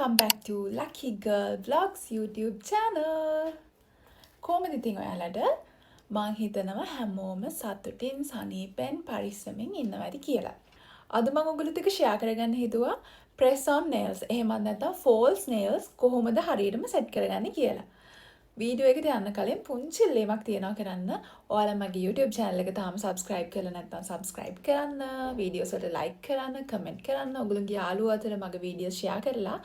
Welcome back to Lucky Girl Vlogs YouTube channel. කොහොමද ඉතින් ඔයාලට? මං හිතනවා හැමෝම සතුටින්, සනීපෙන්, පරිස්සමින් ඉන්නවා ඇති කියලා. අද මං ඔයගොල්ලොත් එක්ක ෂෙයා කරගන්න හිතුවා press on nails එහෙමත් නැත්නම් false nails කොහොමද හරියටම සෙට් කරගන්නේ කියලා. වීඩියෝ එකට යන්න කලින් පුංචි ඉල්ලීමක් තියෙනවා කරන්න. ඔයාලා මගේ YouTube channel එක තාම subscribe කරලා නැත්නම් subscribe කරන්න, වීඩියෝස් වලට like කරන්න, comment කරන්න, ඔයගොල්ලෝගේ යාළුවෝ අතර මගේ වීඩියෝස් share කරලා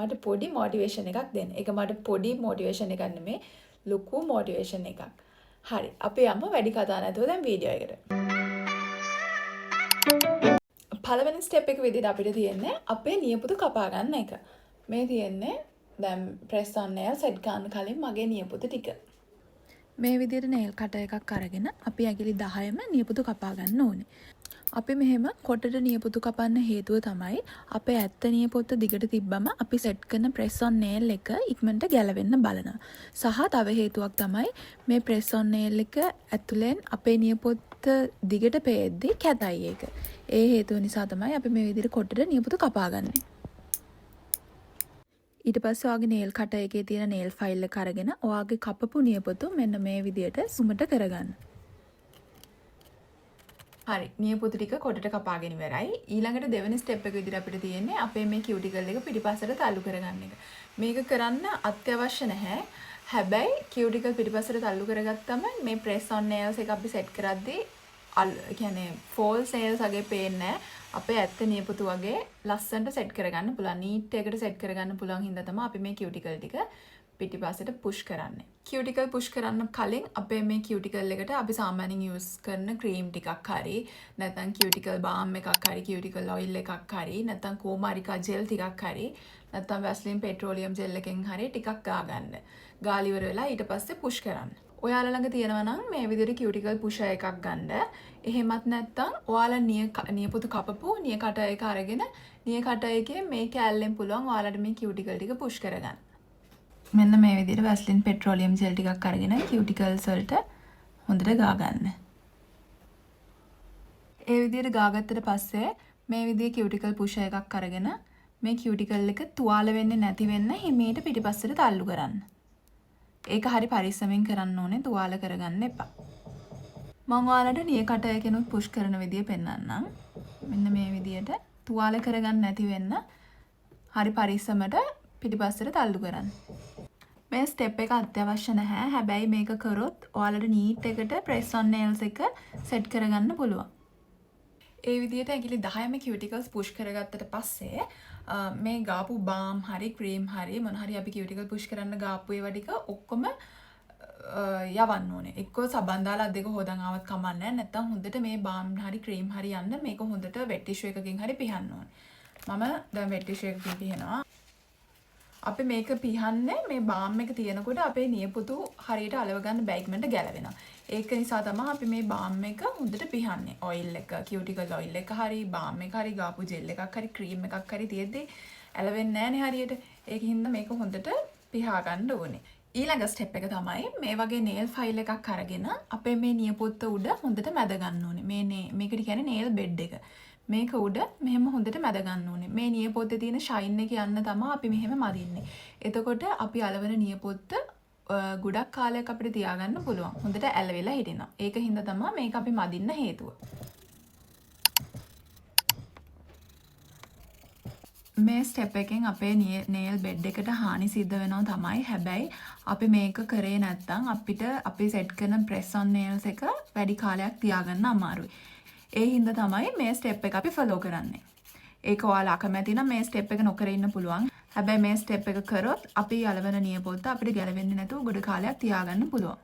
මට පොඩි මොටිවේෂන් එකක් දෙන්න. ඒක මට පොඩි මොටිවේෂන් එකක් නෙමේ, ලොකු මොටිවේෂන් එකක්. හරි, අපි යමු වැඩි කතා නැතුව දැන් වීඩියෝ එකට. පළවෙනි ස්ටෙප් එක විදිහට අපිට තියෙන්නේ අපේ නියපොතු කපා ගන්න එක. මේ තියෙන්නේ දැන් ප්‍රෙස් ඔන් නේල් සෙට් ගන්න කලින් මගේ නියපොතු ටික. මේ විදිහට නේල් කටර් එකක් අරගෙන අපි ඇඟිලි 10ම නියපොතු කපා ගන්න ඕනේ. අපි මෙහෙම කොටට නියපොතු කපන්න හේතුව තමයි අපේ ඇත්ත නියපොත්ත දිගට තිබ්බම අපි සෙට් කරන ප්‍රෙස් ඔන් නේල් එක ඉක්මනට ගැලවෙන්න බලනවා. සහ තව හේතුවක් තමයි මේ ප්‍රෙස් ඔන් නේල් එක ඇතුලෙන් අපේ නියපොත්ත දිගට පේද්දි කැතයි ඒක. ඒ හේතුව නිසා තමයි අපි මේ විදිහට කොටට නියපොතු කපාගන්නේ. ඊට පස්සේ ඔයාගේ නේල් කටර් එකේ තියෙන නේල් ෆයිල් එක අරගෙන ඔයාගේ කපපු නියපොතු මෙන්න මේ විදිහට සුමට කරගන්න. හරි, නියපොතු ටික කොටට කපාගෙන ඉවරයි. ඊළඟට දෙවෙනි ස්ටෙප් එක විදිහට අපිට තියෙන්නේ අපේ මේ කියුටිකල් එක පිටිපස්සට තල්ලු කරගන්න එක. මේක කරන්න අත්‍යවශ්‍ය නැහැ. හැබැයි කියුටිකල් පිටිපස්සට තල්ලු කරගත්තම මේ ප්‍රෙස් ඔන් නේල්ස් එක අපි සෙට් කරද්දී කියන්නේ ෆෝල්ස් නේල්ස් වගේ පේන්නේ නැහැ. අපේ ඇත්ත නියපොතු වගේ ලස්සනට සෙට් කරගන්න පුළුවන්. නීට් එකට සෙට් කරගන්න පුළුවන් හින්දා තමයි අපි මේ කියුටිකල් ටික පිටිපස්සට පුෂ් කරන්නේ. කියුටිකල් පුෂ් කරන්න කලින් අපේ මේ කියුටිකල් එකට අපි සාමාන්‍යයෙන් යූස් කරන ක්‍රීම් ටිකක් හරි, නැත්නම් කියුටිකල් බාම් එකක් හරි, කියුටිකල් ඔයිල් එකක් හරි, නැත්නම් කෝමාරිකා ජෙල් ටිකක් හරි, නැත්නම් වැස්ලින් පෙට්‍රෝලියම් ජෙල් එකෙන් හරි ටිකක් ගාගන්න. ගාලා ඉවර වෙලා ඊට පස්සේ පුෂ් කරන්න. ඔයාලා ළඟ තියෙනවා නම් මේ විදිහට කියුටිකල් පුෂර් එකක් ගන්න. එහෙමත් නැත්නම් ඔයාලා නියපොතු කපපු නිය කටර් එක අරගෙන නිය කටර් එකේ මේ කෑල්ලෙන් පුළුවන් ඔයාලට මේ කියුටිකල් ටික පුෂ් කරගන්න. මෙන්න මේ විදිහට වැස්ලින් පෙට්‍රෝලියම් ජෙල් ටිකක් අරගෙන කියුටිකල්ස් වලට හොඳට ගා ගන්න. ඒ විදිහට ගාගත්තට පස්සේ මේ විදිහේ කියුටිකල් පුෂර් එකක් අරගෙන මේ කියුටිකල් එක තුවාල වෙන්නේ නැති වෙන්න හිමීට පිටිපස්සට තල්ලු කරන්න. ඒක හරි පරිස්සමෙන් කරන්න ඕනේ, තුවාල කරගන්න එපා. මං ඔයාලට නිය කටර් එකෙනුත් පුෂ් කරන විදිය පෙන්වන්නම්. මෙන්න මේ විදියට තුවාල කරගන්න නැති වෙන්න හරි පරිස්සමට පිටිපස්සට තල්ලු කරන්න. මේ ස්ටෙප් එක අත්‍යවශ්‍ය නැහැ. හැබැයි මේක කරොත් ඔයාලට නීට් එකට ප්‍රෙස් ඔන් නේල්ස් එක සෙට් කරගන්න පුළුවන්. ඒ විදිහට ඇඟිලි 10ම කියුටිකල්ස් පුෂ් කරගත්තට පස්සේ මේ ගාපු බාම් හරි ක්‍රීම් හරි මොන හරි අපි කියුටිකල් පුෂ් කරන්න ගාපු ඒවා ටික ඔක්කොම යවන්න ඕනේ. එක්කෝ සබන් දාලා අත් දෙක හොදන් ආවත් කමක් නැහැ. නැත්තම් හොඳට මේ බාම් හරි ක්‍රීම් හරි යන්න මේක හොඳට වෙට් ටිෂු එකකින් හරි පිහන්න ඕනේ. මම දැන් වෙට් ටිෂු එකකින් පිහනවා. අපි මේක පිහන්නේ මේ බාම් එක තියෙනකොට අපේ නියපොතු හරියට අලව ගන්න බැහැ, ඉක්මනට ගැලවෙනවා. ඒක නිසා තමයි අපි මේ බාම් එක හොඳට පිහන්නේ. ඔයිල් එක, කියුටිකල් ඔයිල් එක හරි, බාම් එක හරි, ගාපු ජෙල් එකක් හරි, ක්‍රීම් එකක් හරි තියෙද්දි ඇලවෙන්නේ නෑනේ හරියට. ඒක හින්දා මේක හොඳට පිහා ගන්න ඕනේ. ඊළඟ ස්ටෙප් එක තමයි මේ වගේ නේල් ෆයිල් එකක් අරගෙන අපේ මේ නියපොත්ත උඩ හොඳට මැද ගන්න ඕනේ. මේකට කියන්නේ නේල් බෙඩ් එක. මේක උඩ මෙහෙම හොඳට මැද ගන්න ඕනේ. මේ නියපොත්තේ තියෙන ෂයින් එක යන්න තමයි අපි මෙහෙම මදින්නේ. එතකොට අපි අලවන නියපොත්ත ගොඩක් කාලයක් අපිට තියාගන්න පුළුවන්. හොඳට ඇලවිලා හිටිනවා. ඒක හින්දා තමයි මේක අපි මදින්න හේතුව. මේ ස්ටෙප් එකෙන් අපේ නේල් බෙඩ් එකට හානි සිද්ධ වෙනවා තමයි. හැබැයි අපි මේක කරේ නැත්තම් අපිට අපි සෙට් කරන ප්‍රෙස් ඔන් නේල්ස් එක වැඩි කාලයක් තියාගන්න අමාරුයි. ඒ හින්දා තමයි මේ ස්ටෙප් එක අපි ෆලෝ කරන්නේ. ඒක ඔයාලා අකමැති නම් මේ ස්ටෙප් එක නොකර ඉන්න පුළුවන්. හැබැයි මේ ස්ටෙප් එක කරොත් අපි අලවන නියපොත්ත අපිට ගැලවෙන්නේ නැතුව ගොඩ කාලයක් තියාගන්න පුළුවන්.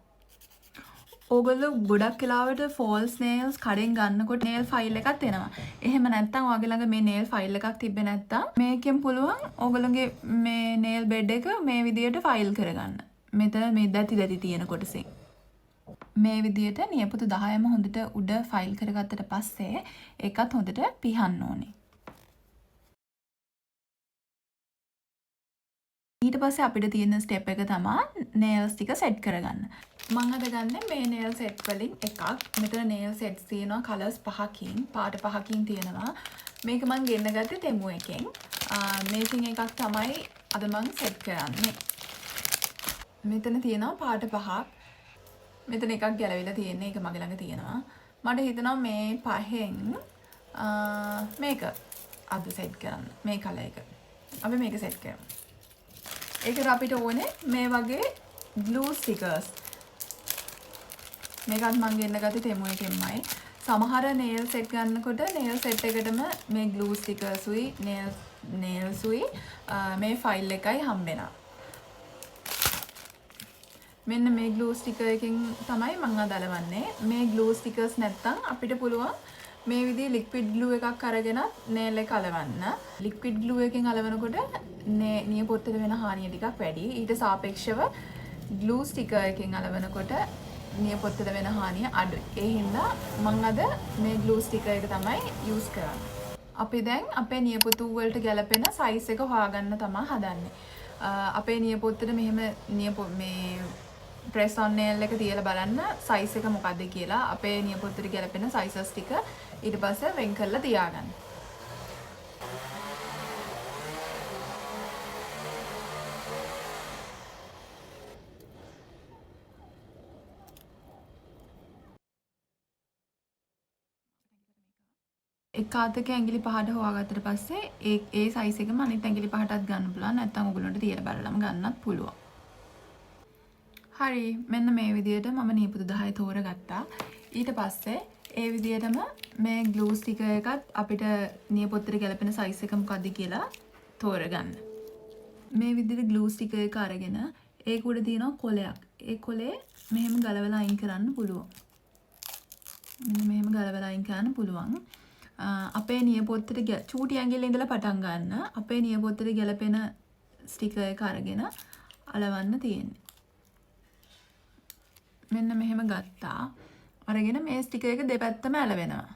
ඕගොල්ලෝ ගොඩක් වෙලාවට ෆෝල්ස් නේල්ස් කඩෙන් ගන්නකොට නේල් ෆයිල් එකක් එනවා. එහෙම නැත්නම් ඔයාගේ ළඟ මේ නේල් ෆයිල් එකක් තිබ්බේ නැත්නම් මේකෙන් පුළුවන් ඕගොල්ලෝගේ මේ නේල් බෙඩ් එක මේ විදියට ෆයිල් කරගන්න. මෙතන මේ දැති දැති තියෙන කොටසින්. මේ විදියට නියපොතු 10ම හොඳට උඩ ෆයිල් කරගත්තට පස්සේ ඒකත් හොඳට පිහන්න ඕනේ. ඊට පස්සේ අපිට තියෙන ස්ටෙප් එක තමා නේල්ස් ටික සෙට් කරගන්න. මං අද ගන්නේ මේ නේල් සෙට් වලින් එකක්. මෙතන නේල් සෙට්ස් තියෙනවා කලර්ස් පහකින්, පාට පහකින් තියෙනවා. මේක මං ගෙන්න ගත්තේ තෙමු එකෙන්. මේකෙන් එකක් තමයි අද මං සෙට් කරන්නේ. මෙතන තියෙනවා පාට පහක්. මෙතන එකක් ගැලවිලා තියෙන්නේ. ඒක මගේ ළඟ තියෙනවා. මට හිතෙනවා මේ පහෙන් මේක අද සෙට් කරන්න. මේ කලර් එක. අපි මේක සෙට් කරමු. ඒකට අපිට ඕනේ මේ වගේ ග්ලූ ස්ටිකර්ස්. මේකත් මං ගෙන්න ගත්තේ තෙමු එකෙන්මයි. සමහර නේල් සෙට් ගන්නකොට නේල් සෙට් එකටම මේ ග්ලූ ස්ටිකර්ස් උයි නේල්ස් උයි මේ ෆයිල් එකයි හම්බෙනවා. මෙන්න මේ ග්ලූ ස්ටිකර් එකෙන් තමයි මං අද අලවන්නේ. මේ ග්ලූ ස්ටිකර්ස් නැත්තම් අපිට පුළුවන් මේ විදිහේ ලික්විඩ් ග්ලූ එකක් අරගෙනත් නේල් එක අලවන්න. ලික්විඩ් ග්ලූ එකෙන් අලවනකොට නියපොත්තට වෙන හානිය ටිකක් වැඩි. ඊට සාපේක්ෂව ග්ලූ ස්ටිකර් එකෙන් අලවනකොට නියපොත්තට වෙන හානිය අඩුයි. ඒ හින්දා මං අද මේ ග්ලූ ස්ටිකර් එක තමයි යූස් කරන්නේ. අපි දැන් අපේ නියපොතු වලට ගැලපෙන සයිස් එක හොයාගන්න තමයි හදන්නේ. අපේ නියපොත්තට මෙහෙම මේ ප්‍රෙස් ඔන් නේල් එක තියලා බලන්න සයිස් එක මොකද්ද කියලා. අපේ නියපොත්තට ගැලපෙන සයිසස් ටික ඊට පස්සේ වෙන් කරලා තියාගන්න. එක අතක ඇඟිලි පහට හොයාගත්තට පස්සේ ඒ සයිස් එකම අනිත් ඇඟිලි පහටත් ගන්න පුළුවන්. නැත්නම් ඔයගොල්ලන්ට තියලා බලලම ගන්නත් පුළුවන්. හරි, මෙන්න මේ විදියට මම නියපොතු 10 තෝරගත්තා. ඊට පස්සේ ඒ විදියටම මේ ග්ලූ ස්ටිකර් එකත් අපිට නියපොත්තට ගැලපෙන සයිස් එක මොකද්ද කියලා තෝරගන්න. මේ විදියට ග්ලූ ස්ටිකර් එක අරගෙන ඒක උඩ තියෙනවා කොලයක්. ඒ කොලේ මෙහෙම ගලවලා අයින් කරන්න පුළුවන්. මෙන්න මෙහෙම ගලවලා අයින් කරන්න පුළුවන්. අපේ නියපොත්තට චූටි ඇඟිල්ල ඉඳලා පටන් ගන්න. අපේ නියපොත්තට ගැලපෙන ස්ටිකර් එක අරගෙන අලවන්න තියෙන්නේ. මෙන්න මෙහෙම ගත්තා. අරගෙන මේ ස්ටිකර් එක දෙපැත්තම ඇලවෙනවා.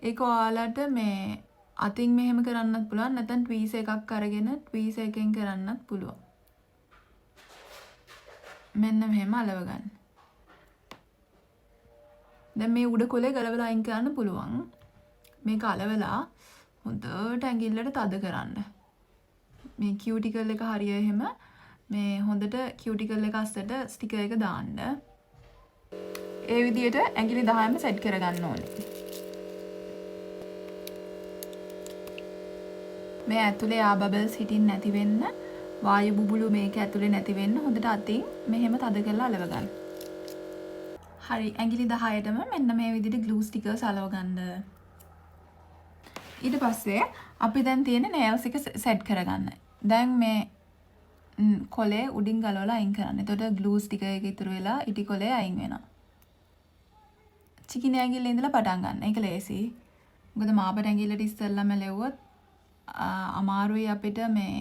ඒක ඔයාලට මේ අතින් මෙහෙම කරන්නත් පුළුවන්, නැත්නම් ට්වීසර් එකක් අරගෙන ට්වීසර් එකෙන් කරන්නත් පුළුවන්. මෙන්න මෙහෙම අලව ගන්න. දැන් මේ උඩ කොලේ ගලවලා අයින් කරන්න පුළුවන්. මේක අලවලා හොඳට ඇඟිල්ලට තද කරන්න. මේ කියුටිකල් එක හරිය එහෙම මේ හොඳට කියුටිකල් එක අස්සට ස්ටිකර් එක දාන්න. ඒ විදියට ඇඟිලි 10ම සෙට් කරගන්න ඕනේ. මේ ඇතුලේ ආ බබල්ස් හිටින් නැති වෙන්න, වායු බුබුලු මේක ඇතුලේ නැති වෙන්න හොඳට අතින් මෙහෙම තද කරලා අලව ගන්න. හරි, ඇඟිලි 10ටම මෙන්න මේ විදියට ග්ලූ ස්ටිකර්ස් අලව ගන්න. ඊට පස්සේ අපි දැන් තියෙන නේල්ස් එක සෙට් කරගන්න. දැන් මේ කොලේ උඩින් ගලවලා අයින් කරන්න. එතකොට ග්ලූ ස්ටිකර් එක ඉතුරු වෙලා ඉටි කොලේ අයින් වෙනවා. චිකිනි ඇඟිල්ල ඉඳලා පටන් ගන්න. ඒක ලේසි. මොකද මාපට ඇඟිල්ලට ඉස්සෙල්ලාම ලැබුවොත්, අමාරුයි අපිට මේ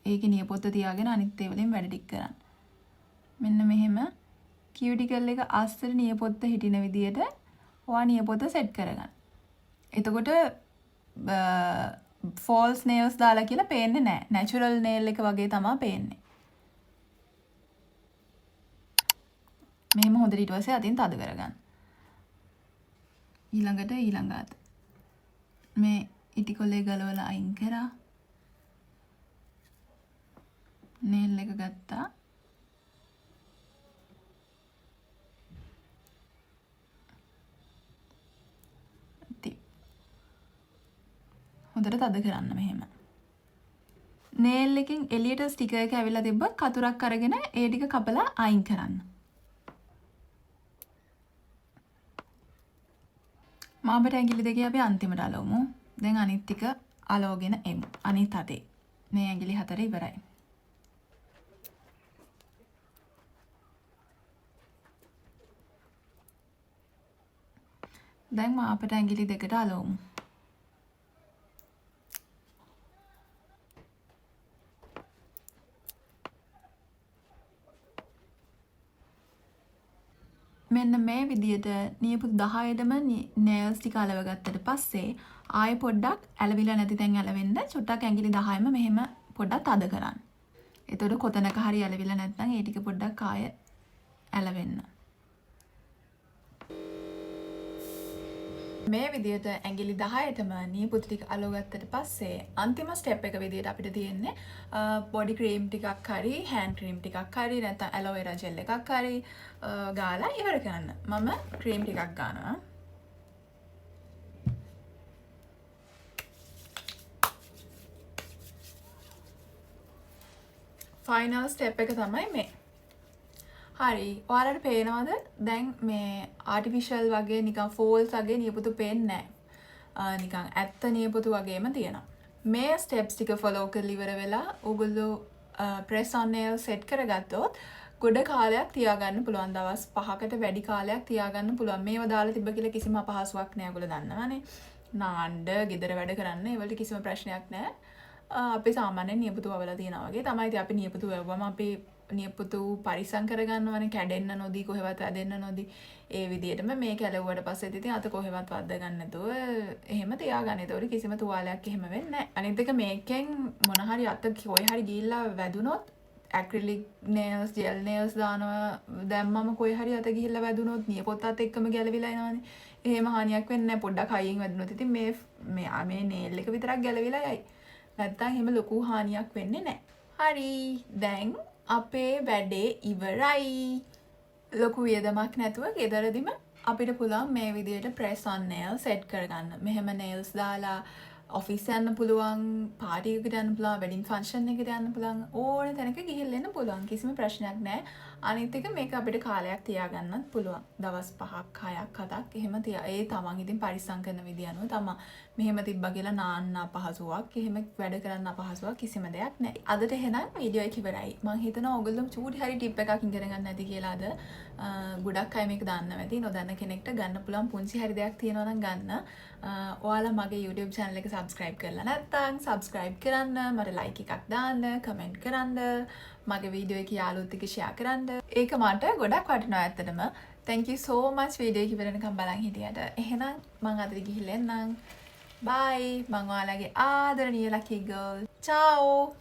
ඒකේ නියපොත්ත තියාගෙන අනිත් ඒ වලින් වැඩ ටික කරන්න. මෙන්න මෙහෙම කියුටිකල් එක අස්සට නියපොත්ත හිටින විදියට ඔයා නියපොත්ත සෙට් කරගන්න. එතකොට ෆෝල්ස් නේල්ස් දාලා කියලා පේන්නේ නෑ. නැචරල් නේල් එක වගේ තමා පේන්නේ. මෙහෙම හොඳට ඊට පස්සේ අතින් තද කරගන්න. ඊළඟට ඊළඟ අත. මේ ඉටි කොලේ ගලවලා අයින් කරා. නේල් එක ගත්තා. හොඳට තද කරන්න මෙහෙම. නේල් එකෙන් එළියට ස්ටිකර් එක ඇවිල්ලා තිබ්බොත් කතුරක් අරගෙන ඒ ටික කපලා අයින් කරන්න. මාපට ඇඟිලි දෙකේ අපි අන්තිමට අලවමු. දැන් අනිත් ටික අලවගෙන එමු. අනිත් අතේ. මේ ඇඟිලි හතර ඉවරයි. දැන් මාපට ඇඟිලි දෙකට අලවමු. මෙන්න මේ විදියට නියපොතු 10ටම නේල්ස් ටික අලව ගත්තට පස්සේ ආයෙ පොඩ්ඩක් ඇලවිලා නැති තැන් ඇලවෙන්න චුට්ටක් ඇඟිලි 10ම මෙහෙම පොඩ්ඩක් තද කරන්න. එතකොට කොතනක හරි ඇලවිලා නැත්නම් ඒ ටික පොඩ්ඩක් ආයෙ ඇලවෙන්න. මේ විදියට ඇඟිලි 10ටම නියපොතු ටික අලවගත්තට පස්සේ අන්තිම ස්ටෙප් එක විදියට අපිට තියෙන්නේ බොඩි ක්‍රීම් ටිකක් හරි, හෑන්ඩ් ක්‍රීම් ටිකක් හරි, නැත්නම් ඇලෝවෙරා ජෙල් එකක් හරි ගාලා ඉවර කරන්න. මම ක්‍රීම් ටිකක් ගානවා. ෆයිනල් ස්ටෙප් එක තමයි මේ. හරි, ඔයාලට පේනවද දැන් මේ ආටිෆිෂල් වගේ නිකන් ෆෝල්ස් වගේ නියපොතු පේන්නේ නැහැ. නිකන් ඇත්ත නියපොතු වගේම තියෙනවා. මේ ස්ටෙප්ස් ටික ෆලෝ කරලා ඉවර වෙලා ඔයගොල්ලෝ ප්‍රෙස් ඔන් නේල් සෙට් කරගත්තොත් ගොඩ කාලයක් තියාගන්න පුළුවන්. දවස් 5කට වැඩි කාලයක් තියාගන්න පුළුවන්. මේව දාලා තිබ්බ කියලා කිසිම අපහසුයක් නෑ. ඔයගොල්ලෝ දන්නවනේ. නාන්න, ගෙදර වැඩ කරන්න ඒ වලට කිසිම ප්‍රශ්නයක් නෑ. අපි සාමාන්‍යයෙන් නියපොතු වවලා තියෙනවා වගේ තමයි. ඉතින් අපි නියපොතු වැව්වම අපි නියපොතු පරිස්සම් කරගන්නවනේ, කැඩෙන්න නොදී, කොහෙවත් වැදෙන්න නොදී. ඒ විදිහටම මේක ඇලවුවට පස්සෙත් ඉතින් අත කොහෙවත් වද්ද ගන්න නැතුව එහෙම තියාගන්න. ඒතකොට කිසිම තුවාලයක් එහෙම වෙන්නේ නැහැ. අනිත් එක මේකෙන් මොන හරි අත කොහේ හරි ගිහිල්ලා වැදුනොත්, ඇක්‍රිලික් නේල්ස්, ජෙල් නේල්ස් දානවා දැම්මම කොහේ හරි අත ගිහිල්ලා වැදුනොත් නියපොත්තත් එක්කම ගැලවිලා එනවනේ. එහෙම හානියක් වෙන්නේ නැහැ. පොඩ්ඩක් හයියෙන් වැදුනොත් ඉතින් මේ මේ මේ නේල් එක විතරක් ගැලවිලා යයි. නැත්තම් එහෙම ලොකු හානියක් වෙන්නේ නැහැ. හරි, දැන් අපේ වැඩේ ඉවරයි. ලොකු වියදමක් නැතුව ගෙදරදිම අපිට පුළුවන් මේ විදියට ප්‍රෙස් ඔන් නේල් සෙට් කරගන්න. මෙහෙම නේල්ස් දාලා ඔෆිස් යන්න පුළුවන්, පාටි එකකට යන්න පුළුවන්, වෙඩින් ෆන්ක්ෂන් එකකට යන්න පුළුවන්, ඕන තැනක ගිහිල්ලා එන්න පුළුවන්. කිසිම ප්‍රශ්නයක් නැහැ. අනිත් එක මේක අපිට කාලයක් තියාගන්නත් පුළුවන්. දවස් 5ක්, 6ක්, 7ක් එහෙම තියා ඒ තමන් ඉතින් පරිස්සම් කරන විදිය අනුව තමා. මෙහෙම තිබ්බා කියලා නාන්න අපහසුවක්, එහෙම වැඩ කරන්න අපහසුවක් කිසිම දෙයක් නැහැ. අදට එහෙනම් වීඩියෝ එක ඉවරයි. මං හිතනවා ඔයගොල්ලෝ චූටි හරි ටිප් එකක් ඉගෙන ගන්න ඇති කියලා අද. ගොඩක් අය මේක දන්නවා ඇති. නොදන්න කෙනෙක්ට ගන්න පුළුවන් පුංචි හරි දෙයක් තියෙනවා නම් ගන්න. ඔයාලා මගේ YouTube channel එක subscribe කරලා නැත්නම් subscribe කරන්න, මට like එකක් දාන්න, comment කරන්න, මගේ වීඩියෝ එක යාළුවොත් එක්ක share කරන්න. ඒක මට ගොඩක් වටිනවා ඇත්තටම. Thank you so much video එක ඉවර වෙනකම් බලන් හිටියට. එහෙනම් මං අදට ගිහිල්ලා එන්නම්. Bye. මං ඔයාලගේ ආදරණීය lucky girl. Ciao.